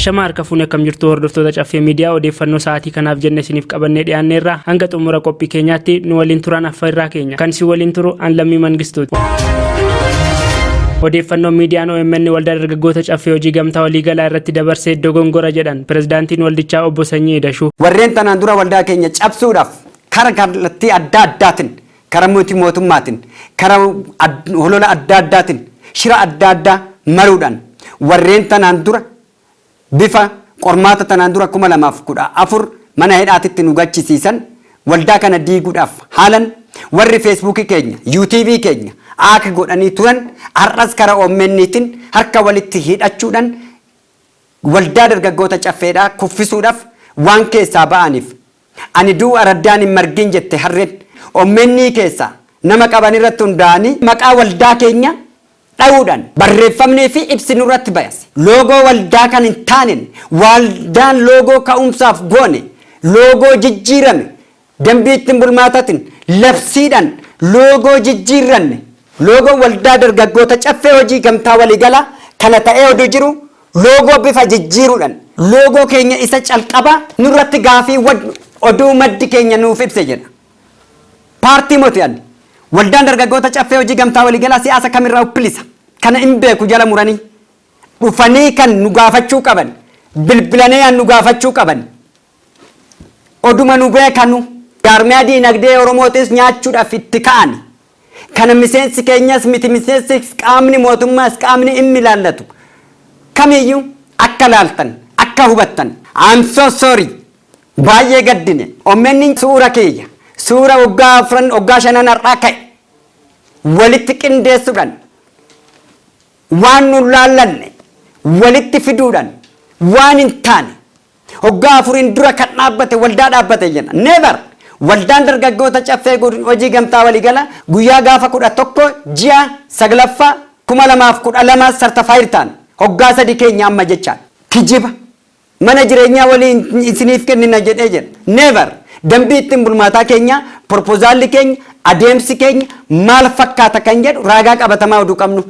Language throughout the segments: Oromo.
Ashamaa harka fuune, akkam jirtu hordoftoota Caffee Miidiyaa? Odeeffannoo sa'aatii kanaaf jenne isiniif qabannee dhiyaanneerra. Hanga xumura qophii keenyaatti nu waliin turan affeerraa keenya. Kan si waliin turu an Lammii Mangistuuti. Odeeffannoo miidiyaan OMN Waldaa Dargaggoota Caffee Hojii Gamtaa Waliigalaa irratti dabarsee dogongora jedhan pirezidaantiin waldichaa obbo Sanyii Idashuu. Warreen tanaan dura waldaa keenya cabsuudhaaf kara kallattii adda addaatiin, kara miti mootummaatiin, kara holola adda addaatiin, shira adda addaa maruudhaan, warreen tanaan dura bifa qormaata tanaan dura 2014 mana hidhaatitti nu gachisiisan, waldaa kana diiguudhaaf haalan, warri Feesbuukii keenya, Yuutuubii keenya hack godhanii turan, har'as kara OMN'tiin harka walitti hidhachuudhaan Waldaa Dargaggoota Caffeedhaa kuffisuudhaaf waan keessaa ba'aniif, ani du'u araddaan hin margin jette harreen, OMN keessaa nama qaban irratti hundaa'anii maqaa waldaa keenya dha'uudhaan barreeffamnii fi ibsi nurratti bayas. Loogoo waldaa kan hin taaneen, waldaan loogoo ka'umsaaf goone loogoo jijjiirame, dambii ittiin bulmaatatiin labsiidhaan loogoo jijjiirranne, loogoo Waldaa Dargaggoota Caffee Hojii Gamtaa Waliigalaa kana ta'ee oduu jiru, loogoo bifa jijjiiruudhaan loogoo keenya isa calqabaa nurratti gaafii oduu maddi keenya nuuf ibse jedha. Paartii moti ani. Waldaan Dargaggoota Caffee Hojii Gamtaa Waliigalaa siyaasa kamirraa bilisa. Kana hin beeku jala muranii. Dhufanii kan nu gaafachuu qaban. Bilbilanii nu gaafachuu qaban. Oduma nu beekanu. Jaarmiyaa diinagdee Oromootis nyaachuudhaaf itti ka'an. Kana miseensi keenyas miti miseensi, qaamni mootummaas, qaamni inni ilaallatu kamiyyuu akka laaltan, akka hubattan. I'm so sorry. Baay'ee gaddine. OMN suura kiyya. Suura waggaa 4, waggaa 5 har'aa ka'e. Walitti qindeessuudhaan waan nu laallanne walitti fiduudhaan waan hin taane waggaa 4n dura kan dhaabbate waldaa dhaabbate jenna. Never! Waldaan Dargaggoota Caffee Hojii Gamtaa Waliigala guyyaa gaafa 11 ji'a 9ffaa 2012 certified ta'an, waggaa 3 keenya amma jechaan. Kijiba. Mana jireenyaa waliin isiniif kennina jedhee jedha. Never! Dambii ittiin bulmaataa keenya, proposalli keenya, adeemsi keenya maal fakkaata kan jedhu raagaa qabatamaa oduu qabnu,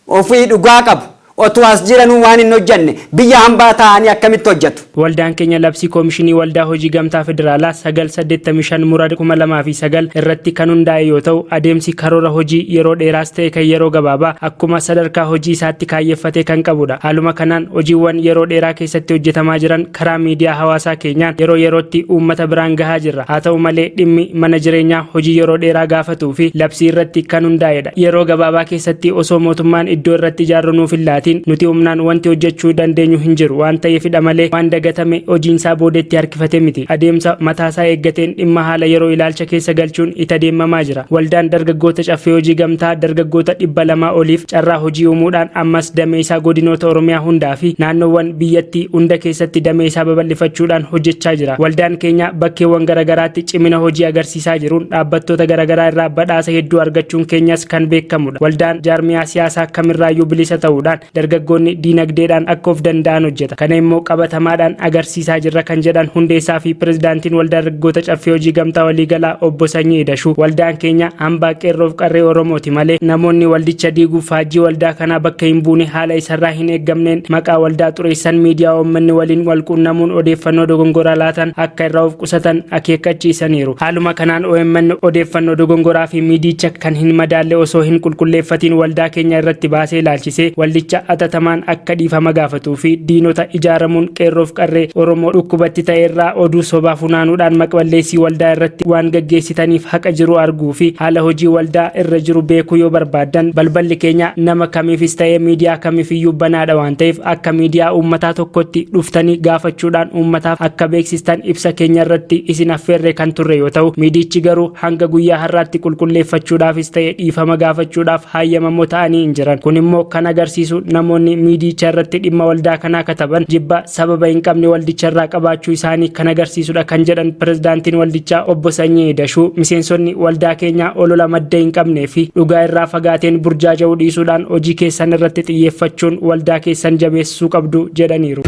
ofii dhugaa qabu. Otuu as jiranuu waan hin hojjanne biyya hambaa taa'anii akkamitti hojjetu? Waldaan keenya labsii Koomishinii Waldaa Hojii Gamtaa Federaalaa 985/2009 irratti kan hundaa'e yoo ta'u, adeemsi karoora hojii yeroo dheeraas ta'e kan yeroo gabaabaa akkuma sadarkaa hojii isaatti kaayyeffatee kan qabudha. Haaluma kanaan hojiiwwan yeroo dheeraa keessatti hojjetamaa jiran karaa miidiyaa hawaasaa keenyaan yeroo yerootti uummata biraan gahaa jirra. Haa ta'u malee, dhimmi mana jireenyaa hojii yeroo dheeraa gaafatuu fi labsii irratti kan hundaa'edha. Yeroo gabaabaa keessatti osoo mootummaan iddoo irratti ijaarru nuuf hin laatiin, nuti humnaan wanti hojjechuu dandeenyu hin jiru waan ta'eefidha malee waan dagatame, hojiinsaa boodetti harkifate miti. Adeemsa mataasaa eeggateen dhimma haala yeroo ilaalcha keessa galchuun itti adeemamaa jira. Waldaan Dargaggoota Caffee Hojii Gamtaa dargaggoota 200 oliif carraa hojii uumuudhaan ammas damee isaa godinoota Oromiyaa hundaa fi naannoowwan biyyattii hunda keessatti damee isaa babal'ifachuudhaan hojjechaa jira. Waldaan keenya bakkeewwan garaagaraatti cimina hojii agarsiisaa jiruun dhaabbattoota garaagaraa irraa badhaasa hedduu argachuun keenyas kan beekamudha. Waldaan jaarmiyaa siyaasaa kamirraayyuu bilisa ta'uudhaan dargaggoonni diinagdeedhaan akka of danda'an hojjeta. Kana immoo qabatamaadhaan agarsiisaa jirra kan jedhan hundeessaa fi pirezidaantiin Waldaa Dargaggoota Caffee Hojii Gamtaa Waliigalaa obbo Sanyii Idashuu, waldaan keenya hambaa qeerroof qarree Oromooti malee namoonni waldicha diiguuf faajjii waldaa kanaa bakka hin buune haala isarraa hin eeggamneen maqaa waldaa xureessan, miidiyaa uummanni waliin wal quunnamuun odeeffannoo dogongoraa laatan akka irraa of qusatan akeekkachiisaniiru. Haaluma kanaan OMN odeeffannoo dogongoraa fi miidicha kan hin madaalle osoo hin qulqulleeffatiin waldaa keenya irratti baasee ilaalchisee waldicha atatamaan akka dhiifama gaafatuu fi diinota ijaaramuun qeerroof qarree Oromoo dhukkubatti ta'e irraa oduu sobaa funaanuudhaan maqballeessii waldaa irratti waan gaggeessitaniif, haqa jiru arguu fi haala hojii waldaa irra jiru beekuu yoo barbaaddan, balballi keenya nama kamiifis ta'ee miidiyaa kamiifiyyuu banaadha waan ta'eef, akka miidiyaa uummataa tokkotti dhuftanii gaafachuudhaan uummataaf akka beeksistan ibsa keenya irratti isin affeerree kan turre yoo ta'u, miidichi garuu hanga guyyaa har'aatti qulqulleeffachuudhaafis ta'e dhiifama gaafachuudhaaf hayyamamoo ta'anii hin jiran. Kun immoo kan agarsiisu namoonni miidicha irratti dhimma waldaa kanaa kataban jibba sababa hin qabne waldicha irraa qabaachuu isaanii kan agarsiisudha kan jedhan pirezidaantiin waldichaa obbo Sanyii Dashuu, miseensonni waldaa keenyaa olola madda hin qabnee fi dhugaa irraa fagaateen burjaaja'uu dhiisuudhaan hojii keessan irratti xiyyeeffachuun waldaa keessan jabeessuu qabdu jedhaniiru.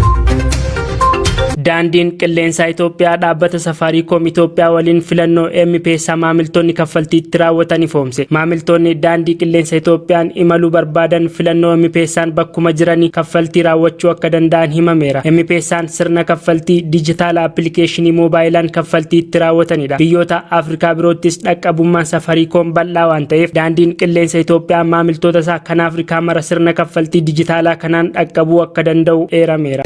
Daandiin Qilleensaa Itoophiyaa dhaabbata Safaariikoom Itoophiyaa waliin filannoo M-Pesa maamiltoonni kaffaltii itti raawwatan ifoomse. Maamiltoonni Daandii Qilleensa Itoophiyaan imaluu barbaadan filannoo M-Pesaan bakkuma jiranii kaffaltii raawwachuu akka danda'an himameera. M-Pesaan sirna kaffaltii dijitaala appilikeeshinii moobaayilaan kaffaltii itti raawwatanidha. Biyyoota Afrikaa biroottis dhaqqabummaan Safariikoom bal'aa waan ta'eef Daandiin Qilleensa Itoophiyaa maamiltoota isaa kan Afrikaa mara sirna kaffaltii dijitaalaa kanaan dhaqqabuu akka danda'u eerameera.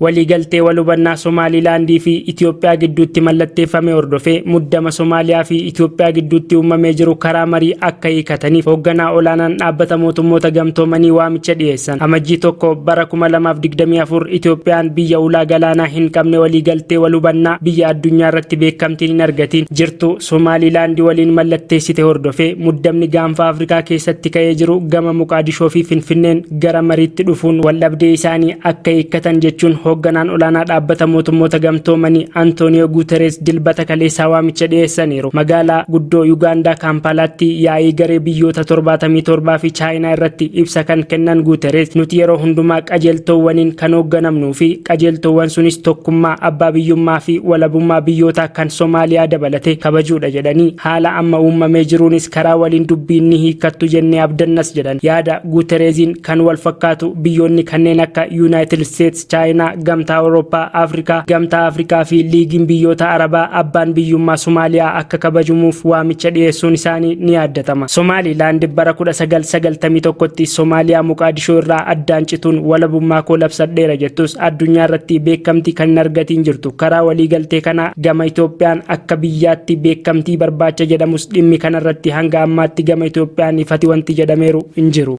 Waliigaltee wal hubannaa Somaalilaandii fi Itoophiyaa gidduutti mallatteeffame hordofee muddama Somaaliyaa fi Itoophiyaa gidduutti uumamee jiru karaa marii akka hiikataniif hoogganaa olaanaan dhaabbata mootummoota gamtoomanii waamicha dhiyeessan. Amajjii 1 bara 2024 Itoophiyaan biyya ulaa galaanaa hin qabne waliigaltee wal hubannaa biyya addunyaa irratti beekamtiin hin argatiin jirtu Somaalilaandi waliin mallatteessite hordofee muddamni gaanfa Afrikaa keessatti ka'ee jiru gama Moqaadishoo fi Finfinneen gara mariitti dhufuun waldhabdee isaanii akka hiikkatan jechuun hoogganaan olaanaa dhaabbata mootummoota gamtoomanii Antooniyoo Guuterees dilbata kaleessaa waamicha dhiyeessaniiru. Magaalaa guddoo Yugaandaa Kaampaalaatti yaa'ii garee biyyoota 77 fi Chaayinaa irratti ibsa kan kennan Guuterees nuti yeroo hundumaa qajeeltoowwaniin kan hoogganamnuu fi qajeeltoowwan sunis tokkummaa abbaa biyyummaa fi walabummaa biyyootaa kan Somaaliyaa dabalatee kabajuudha jedhanii haala amma uumamee jiruunis karaa waliin dubbiin ni hiikkattu jennee abdannas jedhan. Yaada Guutereeziin kan wal fakkaatu biyyoonni kanneen akka Yuunaayitid Isteets, Chaayinaa, Gamtaa Awurooppaa, Afrikaa, Gamtaa Afrikaa fi Liigiin Biyyoota Arabaa abbaan biyyummaa Somaaliyaa akka kabajumuuf waamicha dhiyeessuun isaanii ni yaaddatama. Somaalilaand bara 1991tti Somaaliyaa Moqaadishoo irraa addaan cituun walabummaa koo labsadheera jettus addunyaa irratti beekamtii kan hin argatiin jirtu. Karaa waliigaltee kanaa gama Itoophiyaan akka biyyaatti beekamtii barbaacha jedhamus dhimmi kanarratti hanga ammaatti gama Itoophiyaan ifati wanti jedhameeru hin jiru.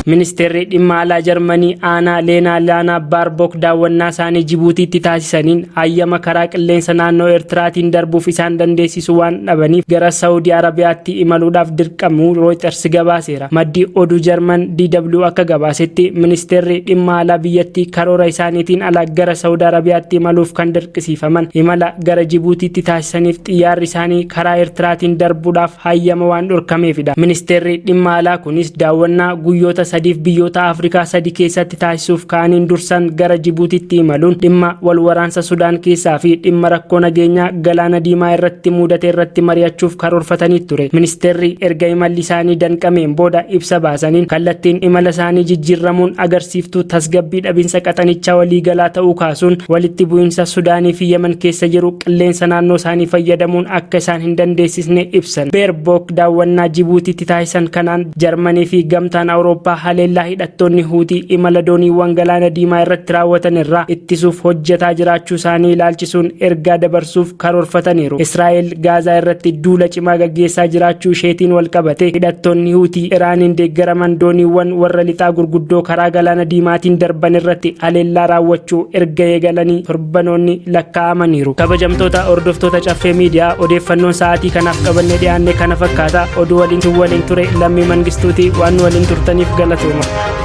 Ministeerri dhimma alaa Jarmanii Aanaa Leenaa Laanaa Baarbook daawwannaa isaanii Jibuutiitti taasisaniin hayyama karaa qilleensa naannoo Eertiraatiin darbuuf isaan dandeessisu waan dhabaniif gara Saawudii Arabiyaatti imaluudhaaf dirqamuu Rooyiters gabaaseera. Maddi oduu Jarman DW akka gabaasetti ministeerri dhimma alaa biyyattii karoora isaaniitiin ala gara Saawud Arabiyaatti imaluuf kan dirqisiifaman imala gara Jibuutiitti taasisaniif xiyyaarri isaanii karaa Eertiraatiin darbuudhaaf hayyama waan dhorkameefidha. Ministeerri dhimma alaa kunis daawwannaa guyyoota sadiif biyyoota Afrikaa sadi keessatti taasisuuf ka'aniin dursan gara Jibuutiitti imaluun dhimma wal waraansa Sudaan keessaa fi dhimma rakkoo nageenyaa Galaana Diimaa irratti muudate irratti mari'achuuf karoorfatanii ture. Ministeerri erga imalli isaanii danqameen booda ibsa baasaniin kallattiin imala isaanii jijjiirramuun agarsiiftuu tasgabbii dhabinsa qaxanichaa waliigalaa ta'uu kaasuun walitti bu'iinsa Sudaanii fi Yemen keessa jiru qilleensa naannoo isaanii fayyadamuun akka isaan hin dandeessisne ibsan. Beerbook daawwannaa Jibuutiitti taasisan kanaan Jarmanii fi Gamtaan Awurooppaa haleellaa hidhattoonni Huutii imala dooniiwwan Galaana Diimaa irratti raawwatan irraa ittisuuf hojjetaa jiraachuu isaanii ilaalchisuun ergaa dabarsuuf karoorfataniiru. Israa'el Gaazaa irratti duula cimaa gaggeessaa jiraachuu isheetiin walqabatee hidhattoonni Huutii Iraaniin deeggaraman dooniiwwan warra lixaa gurguddoo karaa Galaana Diimaatiin darban irratti haleellaa raawwachuu erga eegalanii torbanoonni lakkaa'amaniiru. Kabajamtoota hordoftoota Caffee Miidiyaa odeeffannoon sa'aatii kanaaf qabannee dhiyaanne kana fakkaata. Oduu waliin waliin ture Lammii Mangistuuti waan nu waliin turtaniif galatooma.